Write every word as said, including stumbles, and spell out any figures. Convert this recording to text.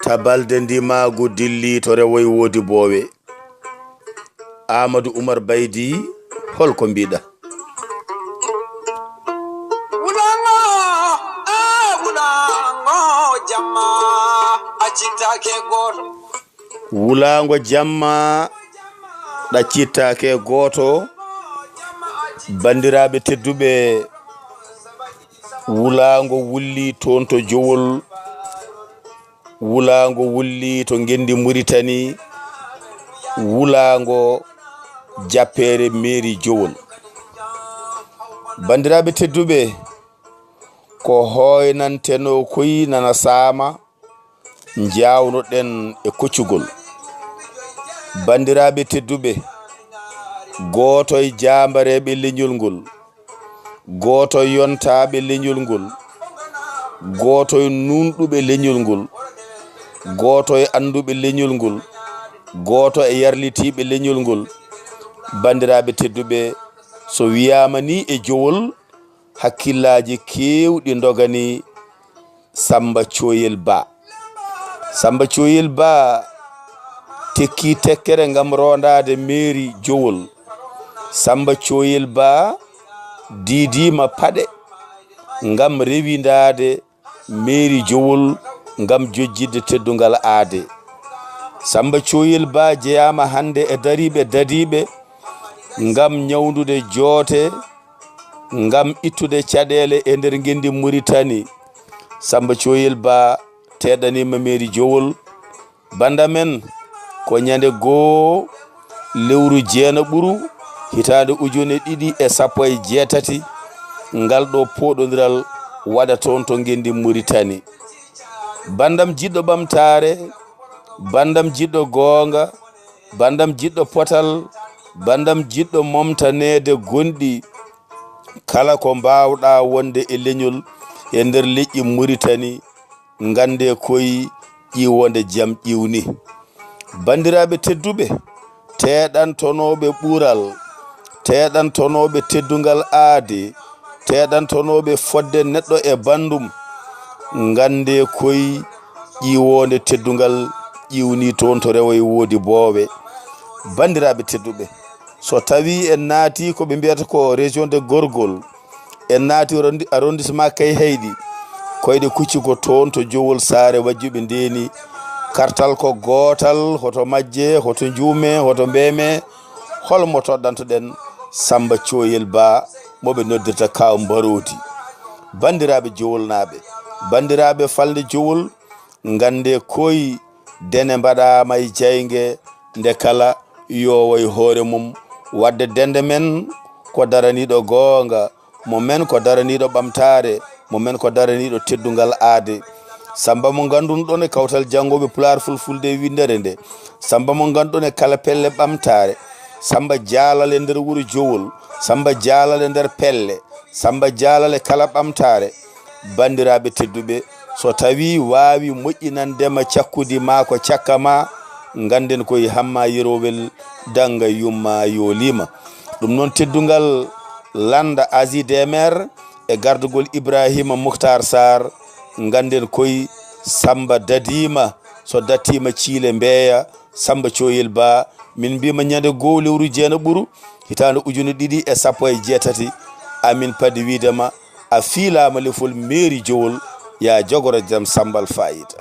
Tabalde ndimaagu dilli to rewoy woodi boowe. Amadou Oumar Baydi, hol ko mbiɗa? Wulango, ah, wulango, jamma, a cittake goto. Wulaango jamma, ɗa cittake gooto. Banndiraaɓe tedduɓe, wulaango wulli toon to Jowol. Wulaango wulli to ngenndi Muritani. Wulaango jappeere meeri Jowol. Banndiraaɓe tedduɓe, ko hooynantenoo koy nana saama, njaawnoɗen e koccugol. Banndiraaɓe tedduɓe, gooto e jaambareeɓe leñol ngol, gooto e yontaaɓe leñol ngol, gooto e nuunɗuɓe leñol ngol, gooto e annduɓe leñol ngol, gooto e yarlitiiɓe leñol ngol. Banndiraaɓe tedduɓe, so wiyaama ni e Jowol, hakkillaaji keewɗi ndoganii Samba Coyel Ba. Samba Coyel Ba tekki tekkere ngam roondaade meeri Jowol. Samba Coyel Ba diidiima paɗe ngam rewindaade meeri Jowol ngam jojjitde teddungal aade. Samba Coyel Ba jeyaama hannde e dariiɓe dadiiɓe ngam ñawndude joote, ngam ittude caɗeele e nder ngenndi Muritani. Samba Coyel Ba teeɗaniima meeri Jowol. Bannda men, ko ñande goo lewru jeenaɓuru, hitaande ujune ɗiɗi e sappo e jeetati, ngal ɗo pooɗondiral waɗa toon to ngenndi Muritani. Banndam jiɗɗo ɓamtaare, banndam jiɗɗo goonga, banndam jiɗɗo potal, banndam jiɗɗo momtaneede gonɗi, kala ko mbaawɗaa wonde e leñol e nder leƴƴi Muritani, nganndee koy ƴiwonde jam ƴiwni. Banndiraaɓe tedduɓe, teeɗantonooɓe ɓural, teeɗantonooɓe teddungal aade, teeɗantonooɓe fodde neɗɗo e banndum, nganndee koy ƴiwonde teddungal ƴiwni toon to rewo e woodi boowe. Banndiraaɓe tedduɓe, so tawii en naatii ko ɓe mbiyata ko région de Gorgol, en naati arrondi-, arrondissement Kayhayɗi, koyɗe kucci ko toon to Jowol Saare Wajjuɓe ndeeni. Kartal ko gootal, hoto majje, hoto njuume, hoto mbeeme, hol mo toɗɗantoɗen? Samba Coyel Ba, mo ɓe noddirta Kaaw Mbaroodi. Banndiraaɓe Jowolnaaɓe, banndiraaɓe falnde Jowol, nganndee koy dene mbaɗaama e jaynge, nde kala yowo e hoore mum. Waɗde dende men ko daraniiɗo goonga, mo men ko daraniiɗo ɓamtaare, mo men ko daraniiɗo teddungal aade. Samba mo ngannduɗon e kawtal janngooɓe Pulaar Fulfulde e winndere nde. Samba mo ngannduɗon e kala pelle ɓamtaare. Samba jaalal e nder wuro Jowol. Samba jaalal e nder pelle. Samba jaalal e kala ɓamtaare. Banndiraaɓe tedduɓe, so tawii waawi moƴƴinande ma cakkudi maa ko cakka ma, ngannden koye Hamma Yerowel Dannga Yumma Yooliima. Ɗum noon, teddungal lannda Asie des Mers e gardugol Ibrahima Mouhtar Sarr, ngannden koye Samba dadiima, so dattiima ciile mbeeya, Samba Coyel Ba, min mbiima ñande goo lewru jeenaɓuru, hitaande ujune ɗiɗi e sappo e jeetati, amin padi wiide ma, a fiilaama lefol meeri Jowol, yaa jogoro jam Samba Alfayda.